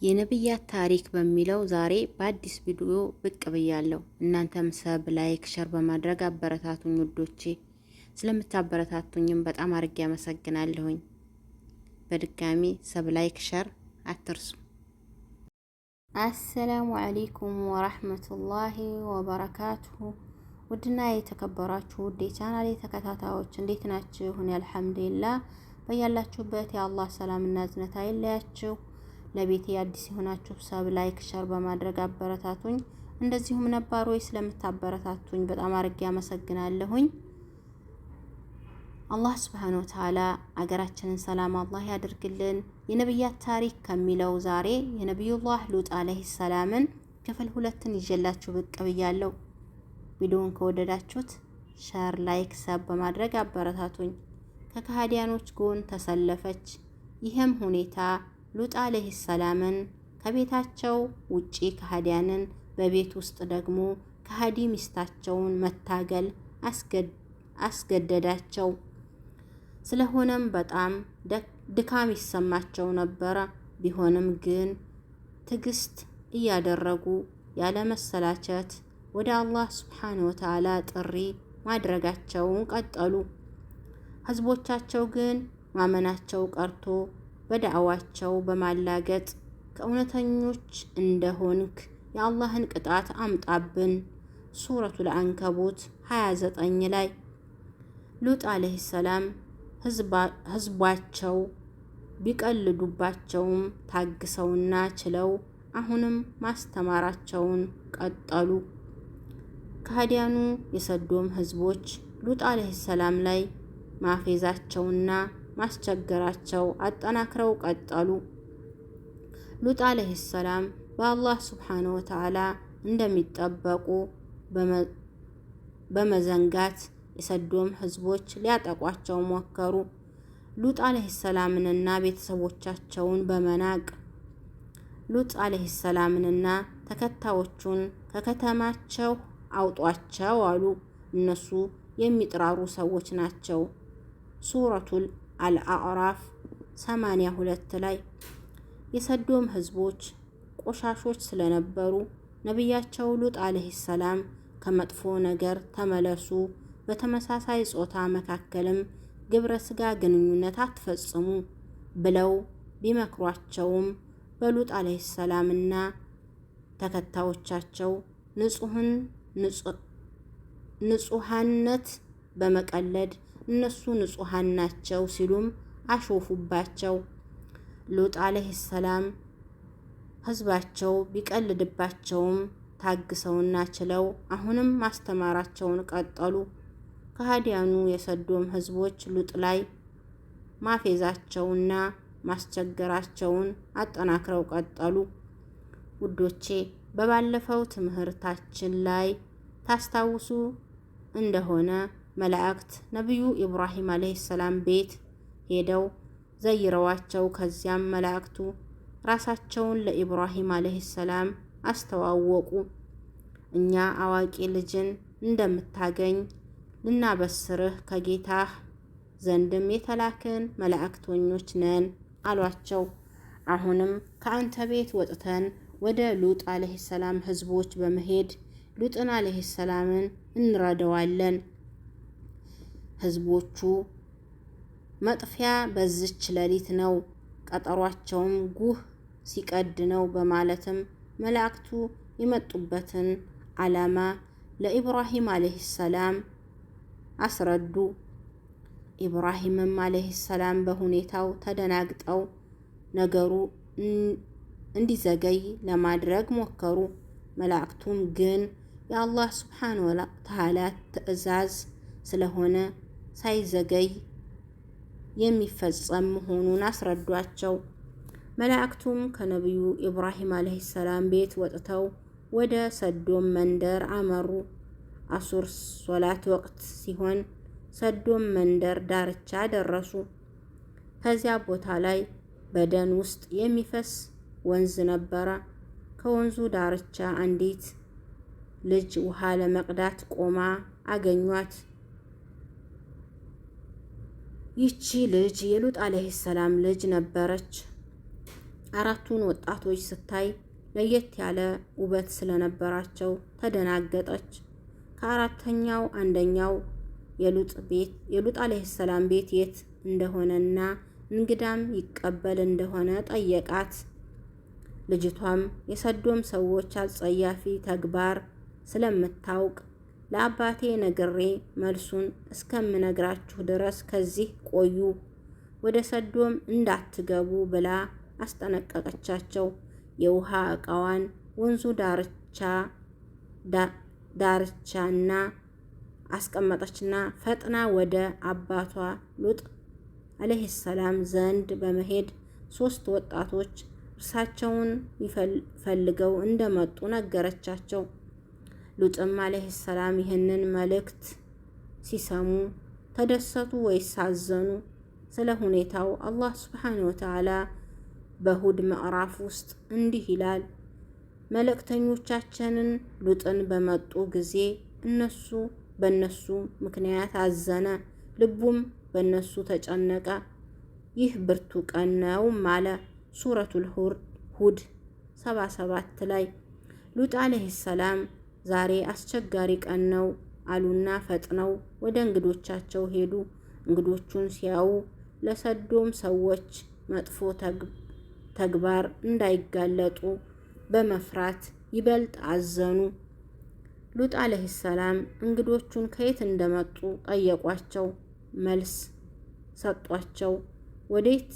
የነብያት ታሪክ በሚለው ዛሬ በአዲስ ቪዲዮ ብቅ ብያለሁ። እናንተም sub፣ like፣ share በማድረግ አበረታቱኝ ውዶቼ። ስለምታበረታቱኝም በጣም አድርጌ አመሰግናለሁኝ። በድጋሚ sub፣ like፣ share አትርሱ። السلام عليكم ورحمة الله وبركاته። ውድና የተከበራችሁ ውድ የቻናሌ ተከታታዮች እንዴት ናችሁ? እኔ الحمد لله። በያላችሁበት የአላህ ሰላምና እዝነት አይለያችሁ። ለቤቴ አዲስ የሆናችሁ sub፣ like፣ share በማድረግ አበረታቱኝ። እንደዚሁም ነባሮች ስለምታበረታቱኝ በጣም አድርጌ አመሰግናለሁኝ። አላህ سبحانه وتعالى አገራችንን ሰላም አላህ ያድርግልን። የነብያት ታሪክ ከሚለው ዛሬ የነቢዩላህ ሉጥ عليه السلام ን ክፍል ሁለትን ይዤላችሁ ብቅ ብያለሁ። ቪዲዮውን ከወደዳችሁት share፣ like፣ sub በማድረግ አበረታቱኝ። ከከሃዲያኖች ጎን ተሰለፈች። ይህም ሁኔታ ሉጥ عليه السلام ን ከቤታቸው ውጪ ከሃዲያንን በቤት ውስጥ ደግሞ ከሃዲ ሚስታቸውን መታገል አስገደዳቸው። ስለሆነም በጣም ድካም ይሰማቸው ነበረ። ቢሆንም ግን ትዕግስት እያደረጉ ያለመሰላቸት ወደ አላህ ስብሓነ ወተዓላ ጥሪ ማድረጋቸውን ቀጠሉ። ህዝቦቻቸው ግን ማመናቸው ቀርቶ በዳዕዋቸው በማላገጥ ከእውነተኞች እንደሆንክ የአላህን ቅጣት አምጣብን። ሱረቱል አንከቡት 29 ላይ ሉጥ ዓለይሂ ሰላም ህዝባቸው ቢቀልዱባቸውም ታግሰውና ችለው አሁንም ማስተማራቸውን ቀጠሉ። ከሃዲያኑ የሰዶም ህዝቦች ሉጥ ዓለይሂ ሰላም ላይ ማፌዛቸውና ማስቸገራቸው አጠናክረው ቀጠሉ። ሉጥ ዓለይሂ ሰላም በአላህ ስብሓነሁ ወተዓላ እንደሚጠበቁ በመዘንጋት የሰዶም ህዝቦች ሊያጠቋቸው ሞከሩ። ሉጥ ዓለይሂ ሰላምንና ቤተሰቦቻቸውን በመናቅ ሉጥ ዓለይሂ ሰላምንና ተከታዮቹን ከከተማቸው አውጧቸው አሉ። እነሱ የሚጥራሩ ሰዎች ናቸው። ሱረቱል አልአዕራፍ 82 ላይ የሰዶም ህዝቦች ቆሻሾች ስለነበሩ ነቢያቸው ሉጥ ዓለይሂ ሰላም ከመጥፎ ነገር ተመለሱ፣ በተመሳሳይ ጾታ መካከልም ግብረ ስጋ ግንኙነት አትፈጽሙ ብለው ቢመክሯቸውም በሉጥ ዓለይሂ ሰላምና ተከታዮቻቸው ንጹሐነት በመቀለድ እነሱ ንጹሐን ናቸው ሲሉም አሾፉባቸው። ሉጥ ዓለይሂ ሰላም ህዝባቸው ቢቀልድባቸውም ታግሰውና ችለው አሁንም ማስተማራቸውን ቀጠሉ። ከሃዲያኑ የሰዶም ህዝቦች ሉጥ ላይ ማፌዛቸውና ማስቸገራቸውን አጠናክረው ቀጠሉ። ውዶቼ በባለፈው ትምህርታችን ላይ ታስታውሱ እንደሆነ መላእክት ነቢዩ ኢብራሂም ዓለይሂ ሰላም ቤት ሄደው ዘይረዋቸው ከዚያም መላእክቱ ራሳቸውን ለኢብራሂም ዓለይሂ ሰላም አስተዋወቁ። እኛ አዋቂ ልጅን እንደምታገኝ ልናበስርህ ከጌታህ ዘንድም የተላክን መላእክተኞች ነን አሏቸው። አሁንም ከአንተ ቤት ወጥተን ወደ ሉጥ ዓለይሂ ሰላም ህዝቦች በመሄድ ሉጥን ዓለይሂ ሰላምን እንረዳዋለን። ህዝቦቹ መጥፊያ በዝች ሌሊት ነው፣ ቀጠሯቸውም ጉህ ሲቀድ ነው በማለትም መላእክቱ የመጡበትን ዓላማ ለኢብራሂም ዓለይሂ ሰላም አስረዱ። ኢብራሂምም ዓለይሂ ሰላም በሁኔታው ተደናግጠው ነገሩ እንዲዘገይ ለማድረግ ሞከሩ። መላእክቱም ግን የአላህ ስብሓነ ወተዓላ ትዕዛዝ ስለሆነ ሳይዘገይ የሚፈጸም መሆኑን አስረዷቸው። መላእክቱም ከነቢዩ ኢብራሂም ዓለይሂ ሰላም ቤት ወጥተው ወደ ሰዶም መንደር አመሩ። አሱር ሶላት ወቅት ሲሆን ሰዶም መንደር ዳርቻ ደረሱ። ከዚያ ቦታ ላይ በደን ውስጥ የሚፈስ ወንዝ ነበረ። ከወንዙ ዳርቻ አንዲት ልጅ ውሃ ለመቅዳት ቆማ አገኟት። ይቺ ልጅ የሉጥ ዓለይሂ ሰላም ልጅ ነበረች። አራቱን ወጣቶች ስታይ ለየት ያለ ውበት ስለነበራቸው ተደናገጠች። ከአራተኛው አንደኛው የሉጥ ዓለይሂ ሰላም ቤት የት እንደሆነና እንግዳም ይቀበል እንደሆነ ጠየቃት። ልጅቷም የሰዶም ሰዎች አጸያፊ ተግባር ስለምታውቅ ለአባቴ ነግሬ መልሱን እስከምነግራችሁ ድረስ ከዚህ ቆዩ፣ ወደ ሰዶም እንዳትገቡ ብላ አስጠነቀቀቻቸው። የውሃ ዕቃዋን ወንዙ ዳርቻና አስቀመጠችና ፈጥና ወደ አባቷ ሉጥ ዓለይሂ ሰላም ዘንድ በመሄድ ሶስት ወጣቶች እርሳቸውን ፈልገው እንደመጡ ነገረቻቸው። ሉጥም ዓለይሂ ሰላም ይህንን መልእክት ሲሰሙ ተደሰቱ ወይስ አዘኑ? ስለ ሁኔታው አላህ ሱብሓነሁ ወተዓላ በሁድ ምዕራፍ ውስጥ እንዲህ ይላል። መልእክተኞቻችንን ሉጥን በመጡ ጊዜ እነሱ በእነሱ ምክንያት አዘነ፣ ልቡም በእነሱ ተጨነቀ። ይህ ብርቱ ቀን ነው አለ። ሱረቱል ሁድ 77 ላይ ሉጥ ዓለይሂ ሰላም ዛሬ አስቸጋሪ ቀን ነው አሉና ፈጥነው ወደ እንግዶቻቸው ሄዱ። እንግዶቹን ሲያዩ ለሰዶም ሰዎች መጥፎ ተግባር እንዳይጋለጡ በመፍራት ይበልጥ አዘኑ። ሉጥ ዓለይሂ ሰላም እንግዶቹን ከየት እንደመጡ ጠየቋቸው። መልስ ሰጧቸው። ወዴት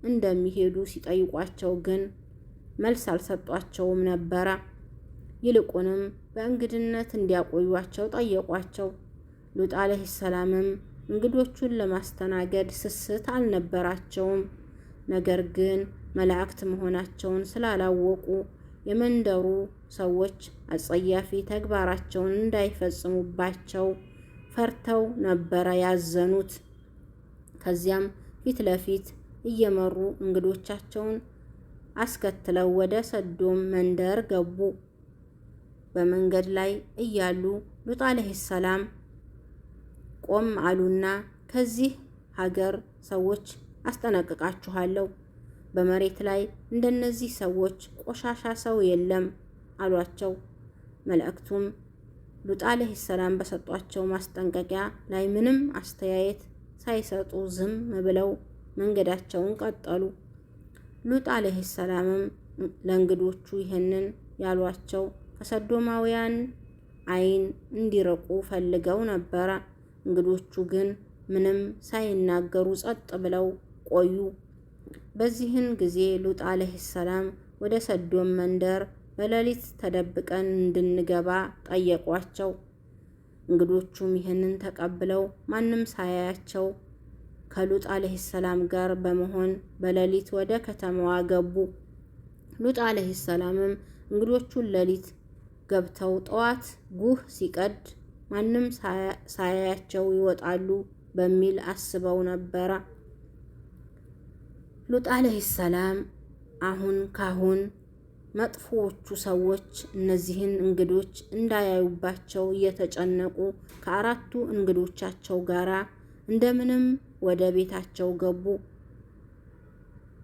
እንደሚሄዱ ሲጠይቋቸው ግን መልስ አልሰጧቸውም ነበረ። ይልቁንም በእንግድነት እንዲያቆዩአቸው ጠየቋቸው። ሉጥ ዓለይሂ ሰላምም እንግዶቹን ለማስተናገድ ስስት አልነበራቸውም። ነገር ግን መላእክት መሆናቸውን ስላላወቁ የመንደሩ ሰዎች አጸያፊ ተግባራቸውን እንዳይፈጽሙባቸው ፈርተው ነበረ ያዘኑት። ከዚያም ፊት ለፊት እየመሩ እንግዶቻቸውን አስከትለው ወደ ሰዶም መንደር ገቡ። በመንገድ ላይ እያሉ ሉጥ ዓለይሂ ሰላም ቆም አሉና ከዚህ ሀገር ሰዎች አስጠነቅቃችኋለሁ፣ በመሬት ላይ እንደነዚህ ሰዎች ቆሻሻ ሰው የለም አሏቸው። መልእክቱም ሉጥ ዓለይሂ ሰላም በሰጧቸው ማስጠንቀቂያ ላይ ምንም አስተያየት ሳይሰጡ ዝም ብለው መንገዳቸውን ቀጠሉ። ሉጥ ዓለይሂ ሰላምም ለእንግዶቹ ይህንን ያሏቸው ከሰዶማውያን ዓይን እንዲርቁ ፈልገው ነበረ። እንግዶቹ ግን ምንም ሳይናገሩ ጸጥ ብለው ቆዩ። በዚህን ጊዜ ሉጥ ዓለይሂ ሰላም ወደ ሰዶም መንደር በሌሊት ተደብቀን እንድንገባ ጠየቋቸው። እንግዶቹም ይህንን ተቀብለው ማንም ሳያያቸው ከሉጥ ዓለይሂ ሰላም ጋር በመሆን በሌሊት ወደ ከተማዋ ገቡ። ሉጥ ዓለይሂ ሰላምም እንግዶቹን ሌሊት ገብተው ጠዋት ጉህ ሲቀድ ማንም ሳያያቸው ይወጣሉ በሚል አስበው ነበረ። ሉጥ ዓለይሂ ሰላም አሁን ካሁን መጥፎዎቹ ሰዎች እነዚህን እንግዶች እንዳያዩባቸው እየተጨነቁ ከአራቱ እንግዶቻቸው ጋራ እንደምንም ወደ ቤታቸው ገቡ።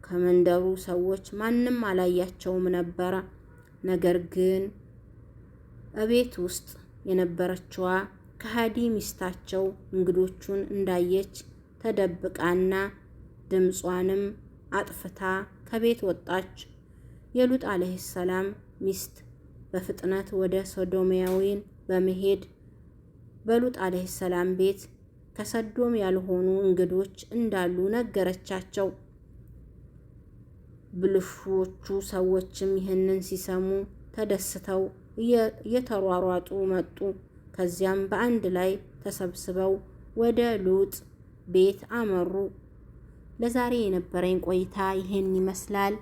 ከመንደሩ ሰዎች ማንም አላያቸውም ነበረ። ነገር ግን እቤት ውስጥ የነበረችዋ ከሃዲ ሚስታቸው እንግዶቹን እንዳየች ተደብቃና ድምጿንም አጥፍታ ከቤት ወጣች። የሉጥ ዓለይሂ ሰላም ሚስት በፍጥነት ወደ ሶዶማውያን በመሄድ በሉጥ ዓለይሂ ሰላም ቤት ከሰዶም ያልሆኑ እንግዶች እንዳሉ ነገረቻቸው። ብልሹዎቹ ሰዎችም ይህንን ሲሰሙ ተደስተው እየተሯሯጡ መጡ። ከዚያም በአንድ ላይ ተሰብስበው ወደ ሉጥ ቤት አመሩ። ለዛሬ የነበረኝ ቆይታ ይህን ይመስላል።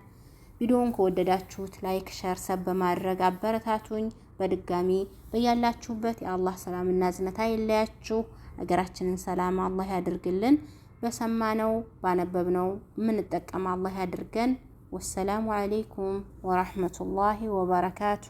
ቪዲዮውን ከወደዳችሁት like፣ share፣ sub በማድረግ አበረታቱኝ። በድጋሚ በያላችሁበት የአላህ ሰላምና እዝነት አይለያችሁ። ሀገራችንን ሰላም አላህ ያድርግልን። በሰማነው ባነበብነው የምንጠቀም አላህ ያድርገን። ወሰላሙ አለይኩም ወራህመቱላሂ ወበረካቱ።